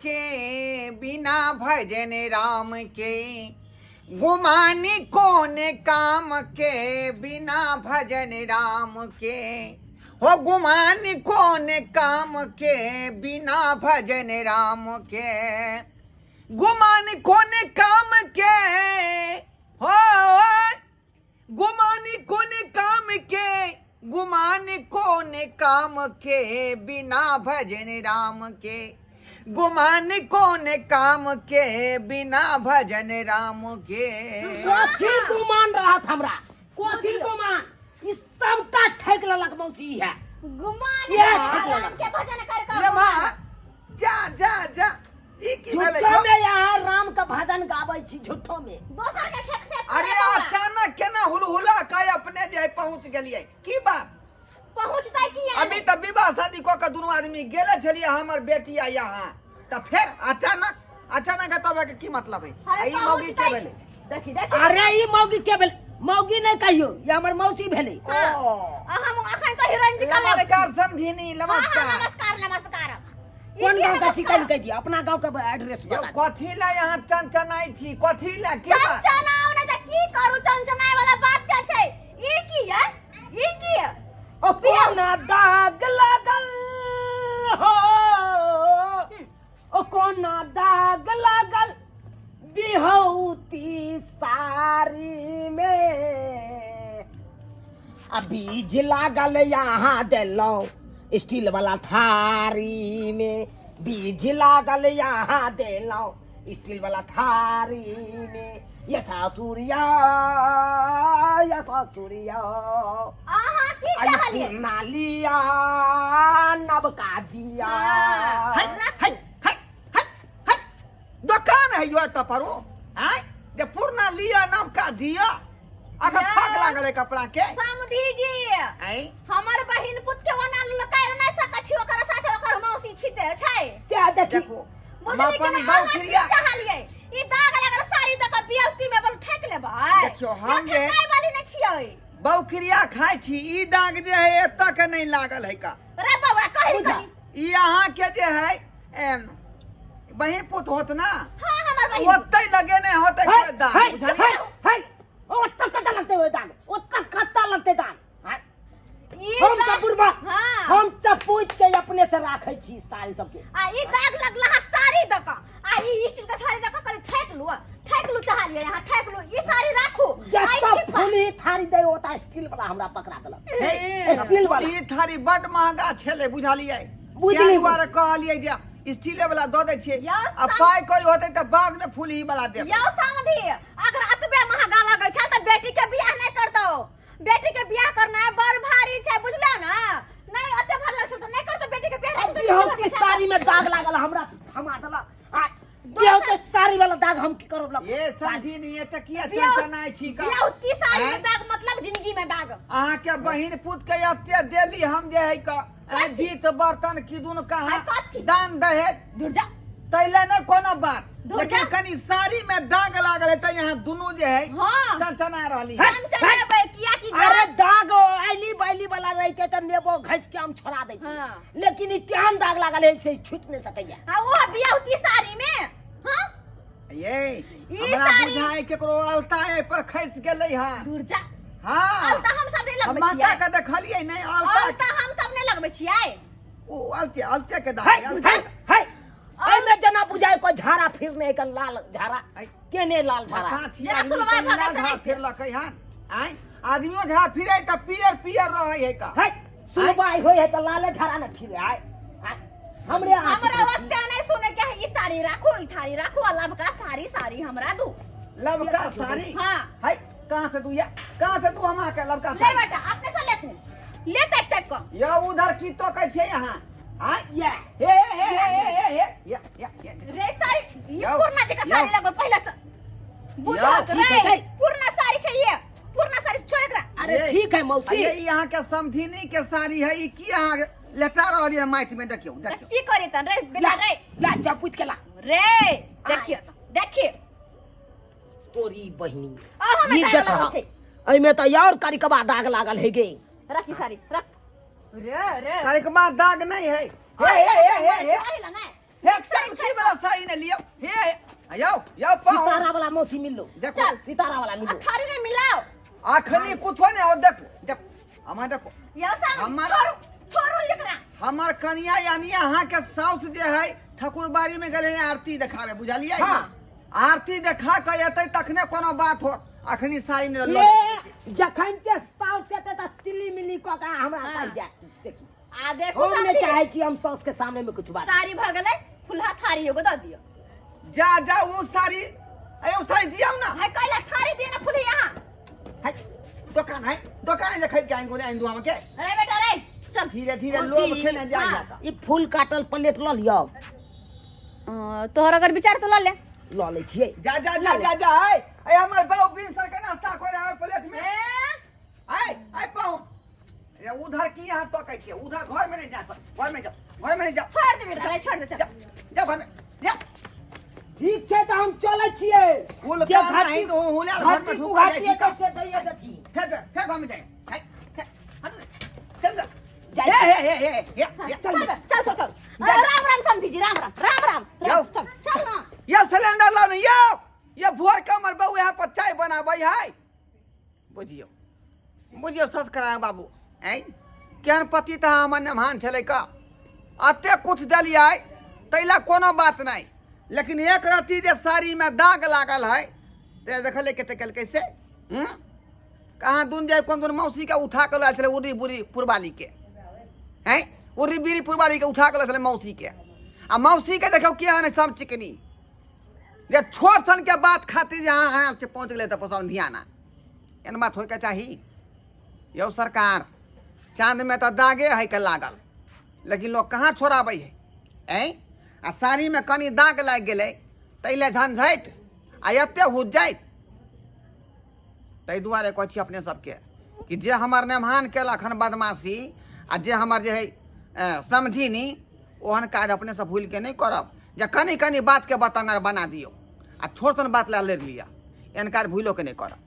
के, बिना भजन राम के, गुमानी कोन काम के, बिना भजन राम के, हो गुमानी कोन काम के, बिना भजन राम के, गुमान कोन काम के, हो गुमानी कोन काम के, गुमान कोन काम के, बिना भजन राम के, गुमान कोन काम के, बिना भजन राम के। कथी गुमान रहत हमरा? कथी गुमान? ई सबटा ठेक लेलक मौसी है। गुमान ये रहत ठेक राम लेलक। के भजन कर कर रे भा, जा जा जा, ई की भेलै? झूठो में यहाँ राम के भजन गाबै छी झूठो में। दोसर के ठेक ठेक अरे करे बौआ। अचानक केना हुलहुला के अपने जे पहुंच गेलियै, की बात? पहुंचतै की? अभी तऽ विवाह शादी कऽ के दुनू आदमी गेले छलियै, हमर बेटी आ यहाँ, तऽ फेर अचानक अचानक एतऽ के की मतलब है? आ ई मौगी के भेलै? देखी देखी। अरे ई मौगी के भेल? मौगी नहीं कहियो, ये हमर मौसी भेलै। ओ। आ हम अखन तो हीरोइन जी का लगै छी। नमस्कार समधिनी। हाँ, हाँ, नमस्कार। नमस्कार नमस्कार। ई कोन की गांव का छी? नमस्कार? कनि कहि दियौ अपना गांव के एड्रेस यौ बता दियौ। कथी ला यहाँ चनचनाइ छी, कथी ला, की बात? चनचनाउ ने तऽ की करू, चनचनाय वाला बात के छै? ई की है, ई की है? ओ कोना दाग लागल हो, ओ कोना दाग लागल बिहौती साड़ी में, आ बीज लागल यहाँ देलहुँ स्टील वाला थारी में, बीज लागल यहाँ देलहुँ स्टील वाला थारी में, ये सासुरिया ये ससुरिया। अहाँ की आई चाहलियै? पुरना लिया नबका दिया। हाँ। है है है है है, दोकान है यो एतऽ पर ओ आँय जे पुरना लिअ नवका दिअ? अखन थक लागल है कपड़ा के। समधी जी। आँय? हमर बहिन पुत के ओना लुकाय नहि सकै छी, ओकरा साथे ओकर मौसी छिते छै। से देखी। देखू, हम बुझली कि अपन नहि? बहू अहाँ की क्रिया चाहलियै? ई दाग लागल साड़ी दऽ कऽ बियौती में बल ठेक लेबै? देखियौ, हम जे- ठेकाय वाली नहि छियै। बौखरिया खाइ छी, ई दाग जे है एतऽ के नहि लागल है का। रे बौआ, कही बुझा। कनी। ई अहाँके जे है बहिन पुत होत ना? हाँ, हमर बहिन। ओतै लगेने होतै है, कोई दाग, है, बुझलियै? है, है, ओतऽ कतऽ लगतै ओहि दाग? ओतऽ कतऽ लगतै दाग? है? ई हम दाग- सब बुढ़बा हाँ। हम सब पूछ के अपने से राखै छी साड़ी सबके। आ ई दाग लगला हा साड़ी दऽ कऽ, आ ई स्टील के थारी दऽ कऽ कनि ठेक लू, ठेक लू चाहलियै अहाँ, ठेक लू, ई साड़ी राखू। आ ई जतऽ छिपा। फूली थारी दै ओतऽ स्टील वाला हमरा पकड़ा देलक। हे, स्टील वाला। ई थारी बड महंगा छलै, बुझलियै? बुझलियै। ताहि दुआरे कहलियै जे स्टीले वाला दऽ दै छियै। यौ, आ पाइ कौड़ी होतै तऽ बाद मे फूलही वाला देब। यौ समधी, अगर एतबे महंगा लगै छै तऽ बेटी के बियाह नहि करतौ। बेटी के बियाह करनाइ बड़ भारी छै, बुझलौ ने? नहि एते भारी लगै छै तऽ नहि करतौ बेटी के बियाह। अब बिहौती साड़ी में दाग लागल हमरा थमा देलक। आ बिहौती साड़ी वाला दाग हम की करब लग? ये समझी नहीं, ये तऽ किया चनचनाइ छी का? बियाहती साड़ी में आँय? दाग मतलब जिंदगी में दाग। अहाँके बहिन पुत के एते देली हम जे है का आँय, बीत बर्तन किदुन कहाँ आँय, कथी? दान दहेज। दूर जा। तैले नहि कोनो बात, दूर लेकिन जा। कनि साड़ी में दाग लागल है तऽ यहाँ दुनू जे है हाँ। चनचना रहली। है। हम चलेबै किया कि अरे दाग ऐली बैली वाला रहिते तऽ नेबो घसि के हम छोड़ा दैती। हाँ। लेकिन ई केहन दाग लागल है से छूट नहीं सकैया। हाँ, वो बियाहती साड़ी में। हाँ? ये ई हमरा साड़ी- बुझाइ केकरो अलता एहि पर खसि गेलै हँ। दूर जा। हाँ। अलता हम सब नहीं हम लगबै माता छियै। के देखलियै नहि अलता। अलता हम सब नहीं लगबै छियै। ओ अलते अलते के दाग है अलता। है है, एहिमे जेना बुझाइ कोई झाड़ा फिरने के लाल झाड़ा। है। केने लाल झाड़ा? माथा छी जेना आदमी सुलवा के भऽ लाल गेल झाड़ा छै। फिरलकै हन। आँय, आदमियो झाड़ा फिरै तऽ पियर पियर रहै है का। है, सुलवाई होय है तऽ लाले झाड़ा ने फिरे। आय आय, हमरे आँख हमरा ओते नहीं सुने के है, ई साड़ी राखू, ई थारी राखू, आ लबका साड़ी साड़ी हमरा दू। लबका साड़ी? हाँ। है, कहाँ से दू या कहाँ से दू हम अहाँके लबका ले साड़ी? बेटा, अपने से ले तू, ले तक तक को। यौ उधर की तोकै छियै अहाँ? आँय? ये। हे हे हे हे हे हे या या या। रे साड़ी ई यौ, पुरना जका साड़ी यौ। लगबै पहिले से बुझत। ठीक है, रे ठीक। पुरना साड़ी छै, ये पुरना साड़ी छोड़ एकरा। अरे ये। ठीक है मौसी। ये ई अहाँके समधिनी के साड़ी है, ई की अहाँ लेटा रहल ये माटि में? देखियौ देखियौ। की करी तन रे बेटा? ला, रे ला चपुत के ला। रे देखियो देखियो। तोरी बहिनी। आ हमे ई दाग देख लागल छै। एहिमे तऽ और करिकबा दाग लागल है गे। रख ई साड़ी रख रे रे। करिकबा दाग नहीं है। हे हे हे हे हे। ओहिला नहि। हे सब्जी वाला साड़ी ने लियो। हे यौ यौ पाहुन। सितारा वाला मौसी मिललो। देखो। चल। सितारा वाला आ मिललो। थारी नहीं मिलाओ। अखनी कुछो नहीं हो। देखो देखो हमार देखो। यौ सामने हमार- छोड़ू छोड़ू एकरा। हमर कनिया यानी अहाँ के साउस जे है ठाकुरबाड़ी में गेलै आरती देखावे, बुझलियै? हाँ। आरती देखा के एतै तखने कोनो बात होत, अखनी साड़ी ने ले जखन के साउस एतै तऽ तिल्ली मिल्ली कऽ के हमरा हाँ। कहि जायत से किछु। आ देखू हम नहि समधी, चाहै छी हम साउस के सामने में कुछ बात। साड़ी भऽ गेलै फुलहा थारी एगो दऽ दियौ। जा जा वो साड़ी, अरे वो साड़ी दियौ ना। है कैला थारी दिए ना फुलही यहाँ। है दुकान, है दुकान जे खरीद के आइन गोले आइन दू हमके। अरे बेटा रे चल। धीरे धीरे मौसी, लोभ खेने जाय हाँ। जाता। ई फूल काटल प्लेट लऽ लियौ। तोहर अगर विचार तो लऽ ले। लऽ लै छियै। जा जा जा जा जा। है अरे हमर बाबू बिन सर के नाश्ता करे हमर प्लेट में। ए आय आय पाहुन, अरे उधर की यहाँ तो कहै छियै, उधर घर में नहीं जा सक, घर में जाओ, घर में नहीं जाओ। छोड़ दे बेटा रे, छोड़ दे चल। जा जा घर में जा। ठीक छै तऽ हम चलै छियै। कुल जे काम घाटी नहीं तो हुलिया घर में घाटी ढुका कुघाटी जाइ छी एतै से दैये देथिन। फेर फेर घर में जाए। है है हट चल जा। जाइ हे छी। हे हे हे हे हे। चल। चल चल चल। राम राम समझी जी, राम राम राम राम यौ। राम। चल चल ना। यो सिलेंडर लाउ ने यो। ये भोर के हमर बहू यहाँ पर चाय बनाबै है। बुझियौ बुझियौ सच कराय बाबू, ऐं केहन पति तऽ हमर नमहान छलै का, एते कुछ देलियै ताहि लए कोनो बात नहि, लेकिन एक रत्ती जे साड़ीमे दाग लागल है ते देखलियै कते केलकै से। हूँ कहाँ दुन जाय कोन दुन मौसीके उठा कऽ लऽ छलै उर्री बुरी पुरबालीके, हैं उर्री बीरी पुरबालीके उठा कऽ लऽ छलै मौसीके। आ मौसीके देखियौ केहन है सब चिकनी, जे छोट सन के बात खातिर जे अहाँ अहाँ से पहुँच गेलै तऽ पसंद धियाना, एहन बात होइके चाही यौ सरकार? चाँदमे तऽ दागे है के लागल, लेकिन लोग कहाँ छोड़ाबै है? ऐं आ साड़ीमे कनि दाग लागि गेलै ताहि लए झंझटि आ एते हुज्जैत। ताहि दुआरे कहै छी अपने सबके कि जे हमर नेमहान केलक हन बदमाशी आ जे हमर जे है समधिनी, ओहन काज अपने सब भूलि के नहि करब जे कनि कनि बातके बतंगर बना दियौ आ छोट सन बात लए लड़ि लिअ। एहन काज भूलो के नहि करब।